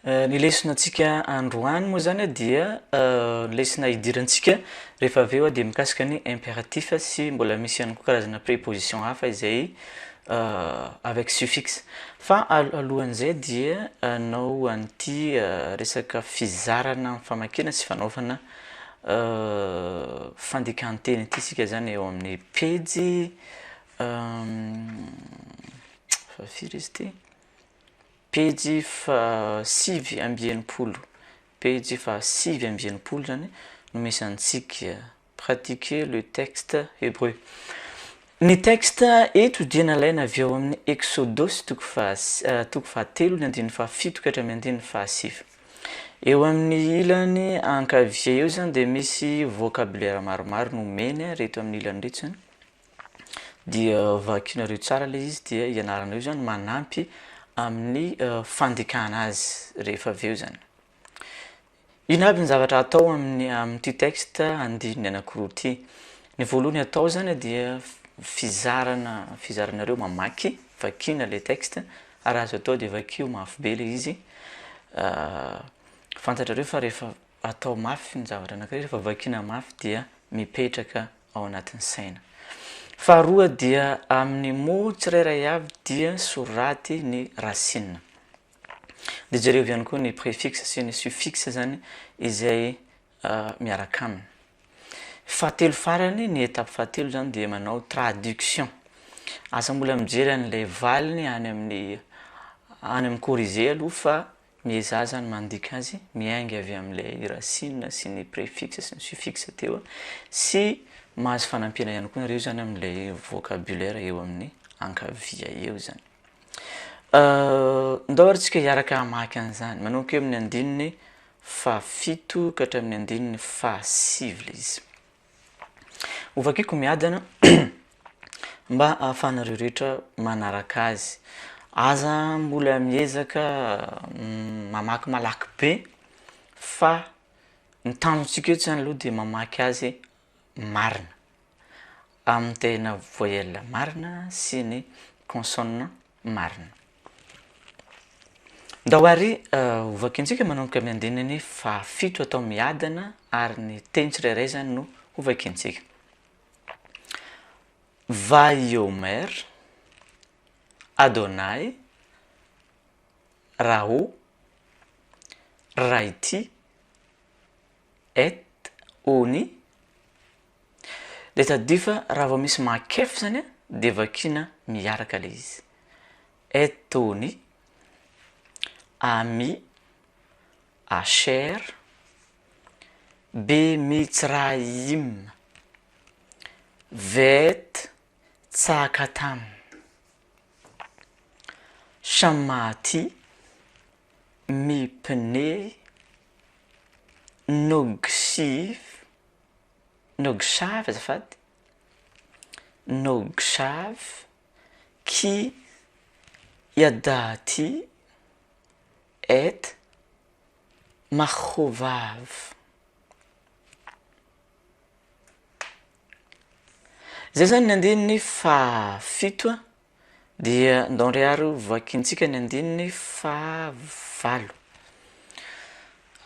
Ny lesona antsika androany moa zany dia lesona hidirantsika rehefa avy eo dia mikasika ny impératif sy mbola misy ihany koa karazana préposition hafa izay avec suffixe. Fa alohan'izay dia hanao an'ity resaka fizarana amin'ny famakiana sy fanaovana fandikan-teny ity isika zany eo amin'ny pejy fahafiry izy ity? Pejy faha 69, pejy faha 69 zany no misy antsika, pratiquer le texte hébreu. Ny texte eto dia nalaina avy ao amin'ny Eksodosy toko faha toko fahatelo ny andininy fahafito ka hatramin'ny andininy fahasivy. Eo amin'ny ilany ankavia eo zany dia misy vocabulaire maromaro nomeny reto amin'ny ilany reto zany. dia vakinareo tsara ilay izy dia ianaranareo zany manampy amin'ny fandikana azy rehefa avy eo zany. Inona aby ny zavatra atao amin'ny amin'ity texte andininy anankiroa ity? Ny voalohany atao zany dia fizarana fizaranareo mamaky, vakiana ilay texte ary azo atao dia vakio mafy be ilay izy. Fantatrareo fa rehefa atao mafy ny zavatra anankiray, rehefa vakiana mafy dia mipetraka ao anatin'ny saina. Faharoa dia amin'ny mot tsirairay avy dia soraty ny racine. Dia jereo ihany koa ny préfixe sy ny suffixe zany izay miaraka aminy. Fahatelo farany, ny étape fahatelo zany dia manao traduction. Asa mbola mijery an'ilay valiny any amin'ny any amin'ny corrigé aloha fa Miezaha zany mandika azy miainga avy amin'ilay racine sy ny préfixe sy ny suffixe teo sy mahazo fanampiana ihany koa nareo zany amin'ilay vocabulaire eo amin'ny ankavia eo zany. Ndao ary tsika hiaraka hamaky an'izany manomboka eo amin'ny andininy fahafito ka hatramin'ny andininy fahasivy ilay izy. Hovakiko miadana mba ahafahanareo rehetra manaraka azy. Aza mbola miezaka mamaky malaky be fa ny tanjontsika eto zany aloha dia mamaky azy marina, amin'ny tena voyelle marina sy ny consonne marina. Ndao àry hovakintsika manomboka amin'ny andininy fahafito atao miadana ary ny teny tsirairay izany no hovakintsika. Vayomer, Adonai, Raho, Raity, Et, Oni. Dia tadidio fa raha vao misy makef izany dia vakiana miaraka ilay izy. Etony, Ami, Asher, Bemitsrayim, Vet Tsakatam, Shamati, Mipney, Nogsiv, Nogsav azafady, Nogsav, Ki yadati et machovav. Zay zany ny andininy fahafito dia ndao ndray ary vakintsika ny andininy fahavalo.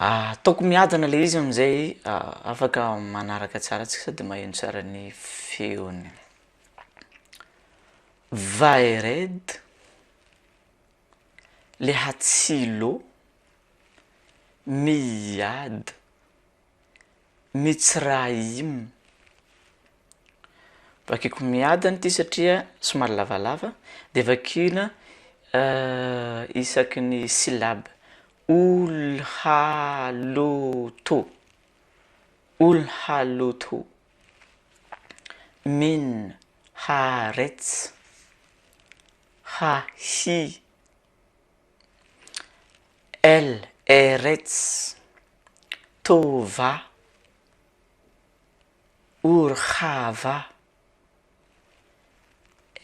Ataoko miadana le izy amizay afaka manaraka tsara tsika sady maheno tsara ny feony. Vaered, Lehatsilo, Miyad, Mitsraim. Vakiko miadana ity satria somary lavalava dia vakiana isaky ny syllabe. Olhaloto, Olhaloto. Min haaretz ha hi el eretz tova ur hava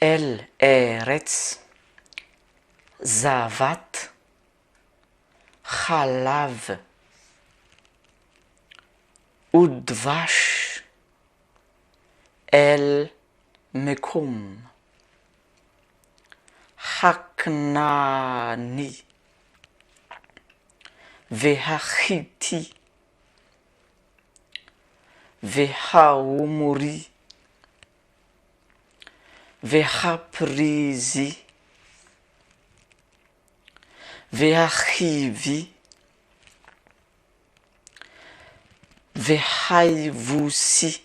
el eretz zavat halav udvash El Mekom, Haknani. Vehahiti, Vehaomori, Vehaprizi, Vehahivi, Vehaivosi.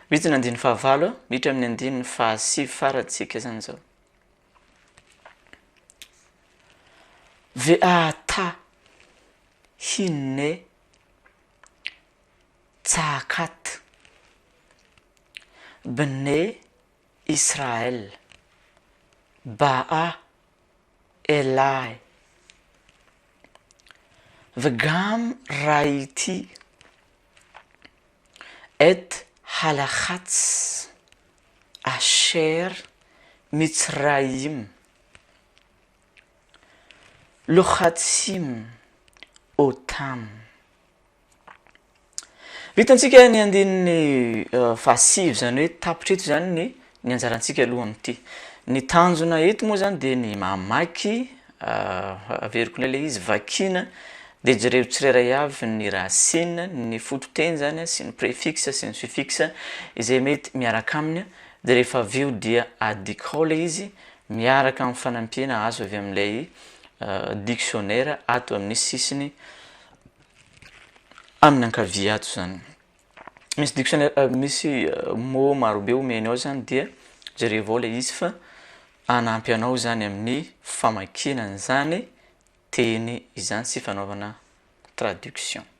Vita ny andininy fahavalo, miditra amin'ny andininy fahasivy farantsika izany izao. Ve'ata hinne tsakat bne Israel ba'a elai v'gam ra'iti et halachatz asher Mitsraïm Lochatsim Otam. Vitantsika ny andininy fahasivy, izany hoe tapitra eto izany ny ny anjarantsika aloha amin'ity. Ny tanjona eto moa izany dia ny mamaky, averiko indray ilay izy, vakiana dia jereo tsirairay avy ny racine, ny fototeny izany sy ny préfixe sy ny suffixe izay mety miaraka aminy dia rehefa avy eo dia adikao ilay izy miaraka amin'ny fanampiana azo avy amin'ilay dictionnaire ato amin'ny sisiny amin'ny ankavia ato izany. Misy dictionnaire misy mot marobe omeny ao izany dia jerevo ao ilay izy fa hanampy anao izany amin'ny famakiana an'izany teny izany sy fanaovana traduction.